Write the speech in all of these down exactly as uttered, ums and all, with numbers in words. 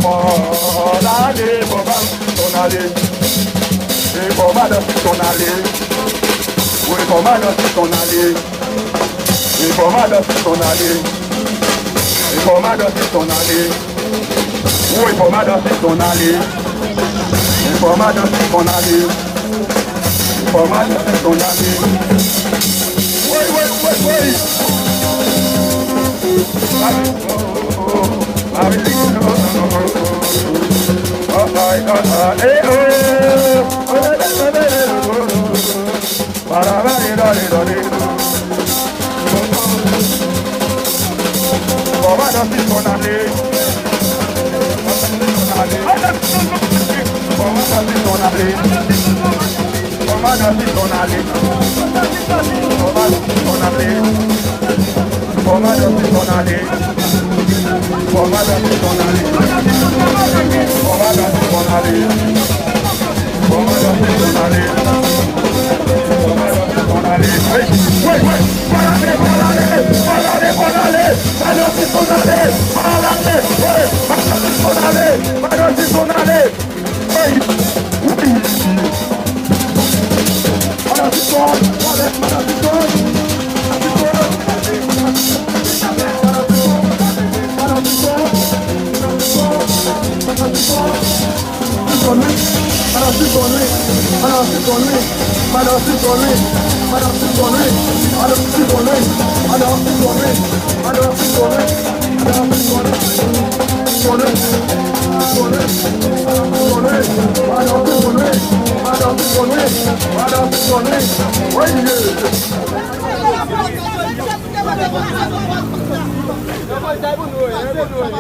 Fò l ale, fò madan Sison ale. Wi, fò madan Sison ale. Wi, fò madan Sison ale. Wi, fò madan Sison ale. Wi, fò madan Sison ale. Wi, fò madan Sison ale. Wi, fò madan Sison ale. Wi, wi, wi, wi. Fò madan Sison ale. Fò madan Sison ale. Fò madan Sison ale. Fò madan Sison ale. Fò madan Sison ale. Fò madan Sison ale. Wi, wi, wi. Fò l ale, fò l ale, fò l ale, fò l ale. Madan Sison ale. Fò l ale, wi. Madan Sison ale. Madan Sison ale. Wi, wi. Madan Sison, madan Sison, madan Sison, madan Sison, madan Sison, madan Sison, madan Sison, madan Sison, madan Sison, madan Sison, madan Sison, madan Sison.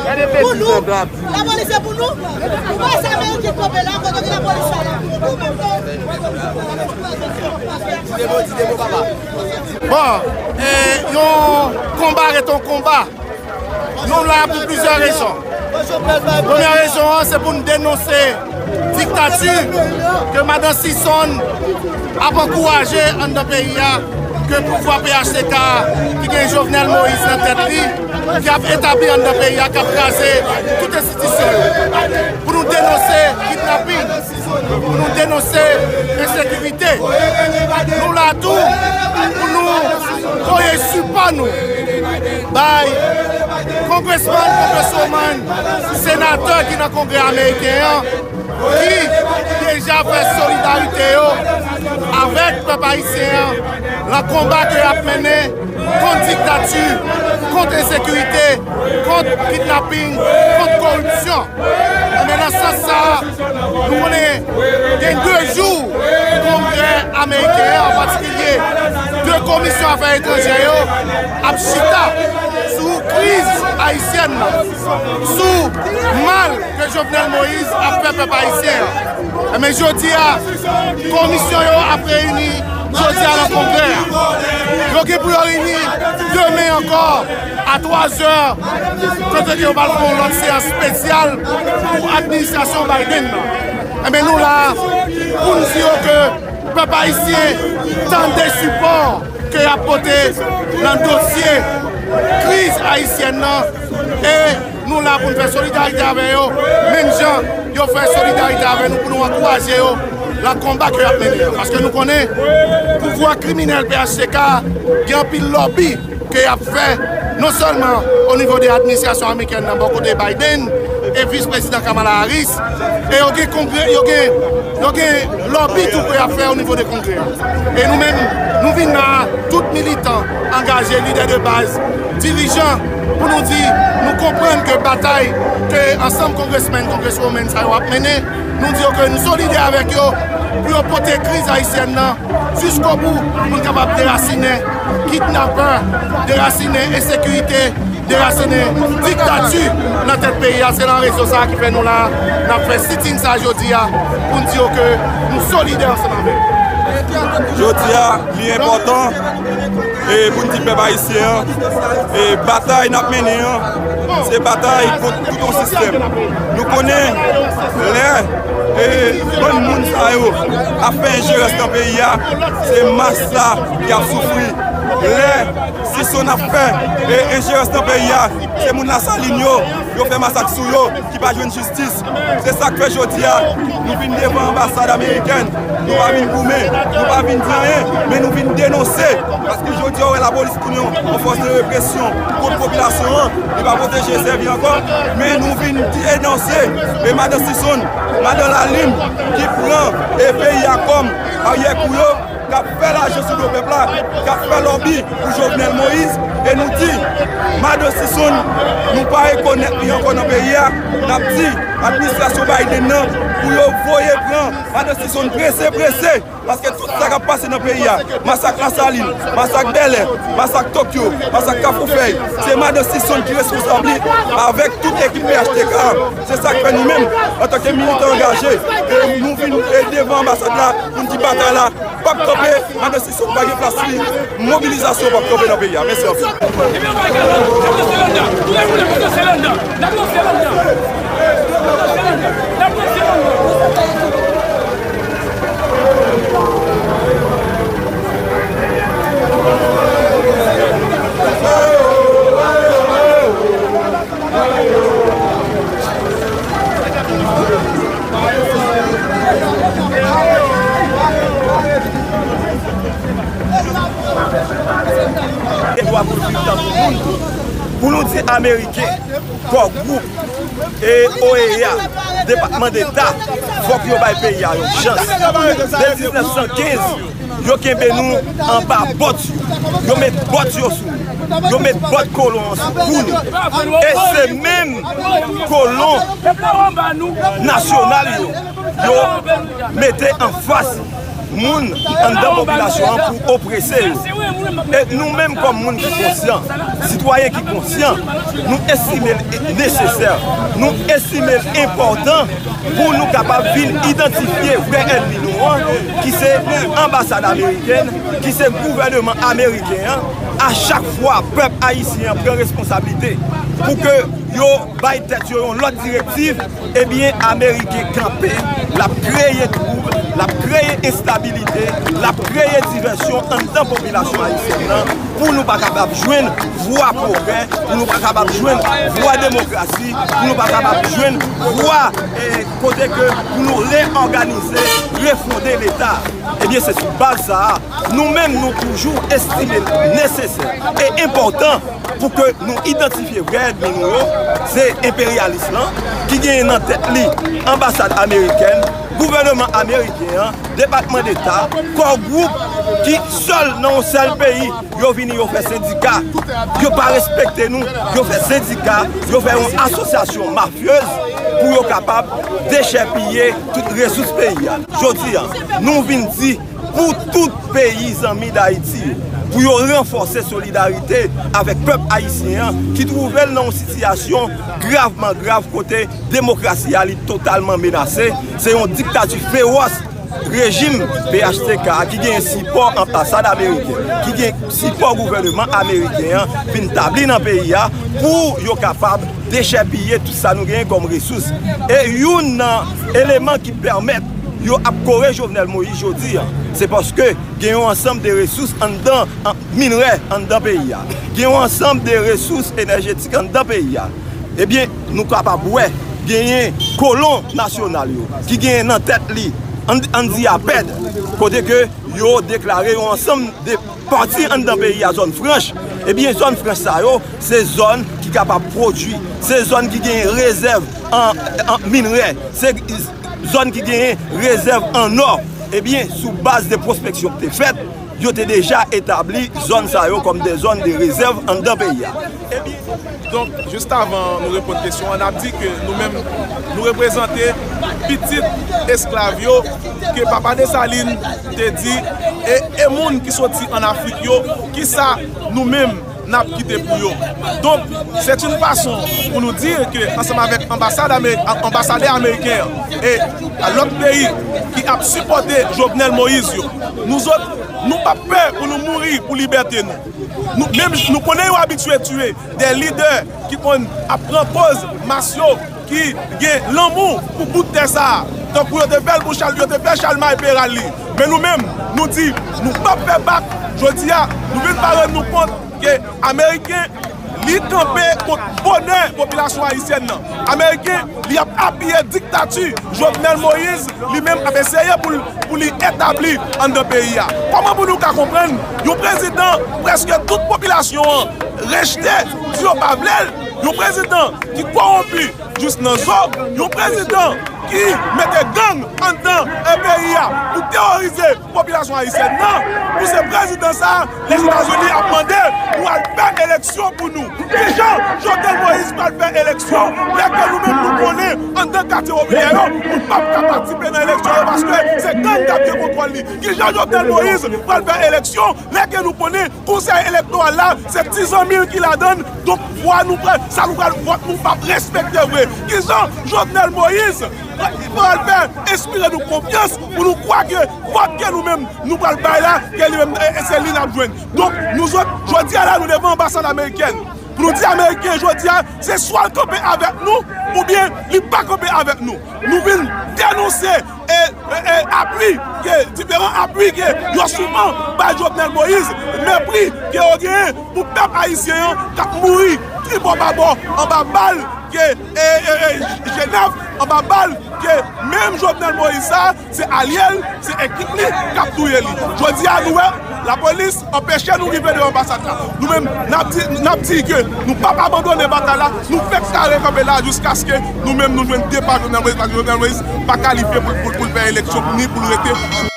Gade betiz nèg la ap di. Lapolis se pou nou. Ou wè sa Ameriken kanpe la, kote ki lapolis sa la? Ou menm ke Bon, e, yon konba ret yon konba. Nou la pou plizyè rezon. Premyè rezon an, se pou n denonse diktati ke madan Sison ap ankouraje anndan peyi a, ke pouvwa P H T K ki gen Jovenel Moïse nan tèt li, ki ap etabli anndan peyi a, k ap kraze tout enstitisyon yo. Pou nou denonse kidnaping, pou nou denonse ensekirite. Nou la tou pou nou voye sipò nou bay kongresmann, kongreswomann, senatè ki nan Kongrè ameriken an, ki deja fè solidarite yo avèk pèp ayisyen an nan konba ke y ap mennen kont diktati, kont ensekirite, kont kidnaping, kont koripsyon. Enben, nan sans sa a, nou konnen gen de jou Kongrè ameriken an, an patikilye de komisyon afè etranjè yo, ap chita sou kriz ayisyèn nan, sou mal ke Jovenel Moïse ap fè pèp ayisyen an. Enben, jodi a, komisyon yo ap reyini jodi a nan Kongrè a. Yo gen pou yo reyini demen ankò a twa zè, kote ke yo pral fè yon lòt seyans espesyal pou administrasyon Biden nan. Enben, nou la pou n di yo ke pèp ayisyen tande sipò ke y ap pote nan dosye kriz ayisyèn nan, e nou la pou n fè solidarite avè yo, menm jan yo fè solidarite avè nou, pou nou ankouraje yo nan konba ke y ap mennen an. Paske nou konnen pouvwa kriminèl P H T K gen anpil lòbi ke y ap fè, non sèlman o nivo de administrasyon amerikèn nan, bò kote Biden e vis prezidan Kamala Harris, e yo gen kongrè, yo gen, yo gen lòbi tou ke y ap fè o nivo de kongrè a. E nou menm, nou vin la, tout militan angaje, lidè de baz, dirijan, pou nou di, nou konprann ke batay ke ansanm kongresmenn, kongreswomenn sa yo ap mennen, nou di yo ke nou solidè avèk yo pou yo pote kriz ayisyèn nan jiskobou, pou n kapab derasinen kidnapè, derasinen ensekirite, derasinen diktati nan tèt peyi a. Se nan rezon sa a ki fè nou la, n ap fè sitting sa jodi a, pou n di yo ke nou solidè ansanm avè yo. Jodi a, li enpòtan, e, pou n di pèp ayisyen an, e, batay n ap mennen an, se batay kont tout yon sistèm. Nou konnen lè, e, bann moun sa yo ap fè enjerans nan peyi a, se mas la ki ap soufri. Lè Sisonn ap fè, e, enjerans nan peyi a, se moun Lasalin yo, yo fè masak sou yo, ki pa jwenn jistis. Se sa k fè jodi a, nou vin devan anbasad amerikèn, nou pa vin goumen, nou pa vin di anyen, men nou vin denonse. Paske jodi a, ou wè lapolis tounen yon, yon fòs de represyon kont popilasyon an, li pa pwoteje sèvi ankò, men nou vin denonse, e, madan Sisonn, madan Lalin, ki pran, e, peyi a kòm aryè kou yo, k ap fè lajan sou do pèp la, k ap fè lòbi pou Jovenel Moïse, e nou di, madan Sisonn, nou pa rekonèt li ankò nan peyi a, n ap di, administrasyon Biden nan, pou yo voye pran madan Sisonn prese, prese, paske tout sa k ap pase nan peyi a, masak Lasalin, masak Bèlè, masak Tokyo, masak Kafou Fèy, se madan Sisonn ki responsab li, avèk tout ekip P H T K. Se sa k fè nou menm, antanke militan angaje, e nou vin, e, devan anbasad la, pou n di batay la p ap kanpe, madan Sisonn pa gen plas li, mobilizasyon p ap kanpe nan peyi a. Mèsi anpil. Gen dwa pou l viv tankou moun. Pou nou di Ameriken, Core Group, e O E A, Depatman Deta, fòk yo bay peyi a yon chans. De diznèf san kenz, yo kenbe nou anba bòt yo. Yo met bòt yo sou nou. Yo met bòt kolon an sou kou nou. E se menm kolon nasyonal yo, yo mete anfas moun anndan popilasyon an pou oprese yo. E nou menm kòm moun ki konsyan, sitwayen ki konsyan, nou estime l nesesè, nou estime l enpòtan pou nou kapab vin idantifye vrè ènmi nou an, ki se anbasad amerikèn, ki se gouvèneman ameriken an. A chak fwa pèp ayisyen an pran responsablite pou ke yo bay tèt yo yon lòt direktiv, ebyen, Ameriken kanpe, l ap kreye twoub, l ap kreye enstabilite, l ap kreye divèsyon anndan popilasyon ayisyèn nan, pou nou pa kapab jwenn vwa pwogrè, pou nou pa kapab jwenn vwa demokrasi, pou nou pa kapab jwenn vwa, eh, kote ke pou nou reyòganize, refonde Leta. Ebyen, se sou baz sa a, nou menm, nou toujou estime l nesesè e enpòtan pou ke nou idantifye vrè ènmi nou yo, se enperyalis lan, ki genyen nan tèt li anbasad amerikèn, gouvèneman ameriken an, Depatman Deta, Core Group, ki sèl nan yon sèl peyi, yo vini, yo fè sendika, yo pa respekte nou, yo fè sendika, yo fè yon asosyasyon mafyez pou yo kapab dechèpiye tout resous peyi a. Jodi a, nou vin di pou tout peyi zanmi Dayiti yo, pou yo ranfòse solidarite avèk pèp ayisyen an ki twouve l nan yon sitiyasyon gravman grav kote demokrasi a li totalman menase. Se yon diktati fewòs rejim P H T K a ki gen sipò anbasad ameriken, ki gen sipò gouvèneman ameriken an vin tabli nan peyi a pou yo kapab dechèpiye tout sa nou genyen kòm resous. E youn nan eleman ki pèmèt yo ap kore Jovenel Moïse jodi a, se paske gen yon ansanm de resous anndan, an, minrè anndan peyi a. Gen yon ansanm de resous enèjetik anndan peyi a. Ebyen, nou kapab wè, genyen kolon nasyonal yo, ki genyen nan tèt li, ann, ann di APED, kote ke yo deklare yon ansanm de pati anndan peyi a, zòn franch. Ebyen, zòn franch sa yo, se zòn ki kapab pwodui, se zòn ki genyen rezèv an, an minrè, se zòn ki genyen rezèv an nò. Ebyen, sou baz de pwospeksyon ki te fèt, yo te deja etabli zòn sa yo kòm de zòn de rezèv anndan peyi a. Ebyen, donk, jis avan nou reponn kesyon an, n ap di ke nou menm, nou reprezante pitit esklav yo, ke papa Desalin te di, e, e moun ki soti ann Afrik yo, kisa nou menm, n ap kite pou yo. Donk, se yon fason pou nou di ke ansanm avèk anbasad Ameri- anbasadè ameriken an e lòt peyi ki ap sipòte Jovenel Moïse yo, nou zòt, nou p ap pè pou nou mouri pou libète nou. Nou, menm, nou konnen yo abitye tiye de lidè ki konn ap pran poz mas yo, ki gen lanmou pou bout tè sa a. Tankou yo te fè l pou Chal, yo te fè Chalmay Peral li. Men nou menm, nou di, nou p ap fè bak. Jodi a, nou vin pa rann nou kont ke Ameriken, li kanpe kont bonè popilasyon ayisyèn nan. Ameriken, li ap apiye diktati Jovenel Moïse, li menm ap eseye pou l, pou li etabli anndan peyi a. Kòman pou nou ka konprann yon prezidan prèske tout popilasyon an rejte, di yo pa vle l, yon prezidan ki kowonpi jis nan zo, yon prezidan ki mete gang anndan e peyi a pou teworize popilasyon ayisyèn nan, pou se prezidan sa a Lèzetazini ap mande pou al fè eleksyon pou nou. Kijan Jovenel Moïse pral fè eleksyon lè ke nou menm nou konnen anndan katye popilè yo, nou p ap ka patisipe nan eleksyon yo paske se gang k ap gen kontwòl li? Kijan Jovenel Moïse pral fè eleksyon lè ke nou konnen Konsèy elektoral la, se ti zanmi l ki ladan l. Donk, vwa nou pral, sa nou pral, vòt nou p ap respekte vre. Kijan Jovenel Moïse pral fè enspire nou konfyans pou nou kwè ke vòt ke nou menm nou pral bay la, ke li menm, e, e se li n ap jwenn? Donk, nou zòt, jodi a la, nou devan anbasad amerikèn. Pou nou di Ameriken, jodi a, se swa l kanpe avèk nou, oubyen li pa kanpe avèk nou. Nou vin denonse e, e, e apui ke diferan apui ke yo souvan bay Jovenel Moïse, mepri ke yo genyen pou pèp ayisyen an k ap mouri tribò babò anba bal ke e, e, e, Jenèv, anba bal ke menm Jovenel Moïse sa, se alye l, se ekip li k ap touye li. Jodi a, nou wè, lapolis anpeche nou rive devan anbasad la. Nou menm, n ap di, n ap di ke nou p ap abandone batay la, nou fèk kare kanpe la jiskaske nou menm nou jwenn depa Jovenel Moïse, paske Jovenel Moïse pa kalifye pou, pou, pou l fè eleksyon, ni pou l rete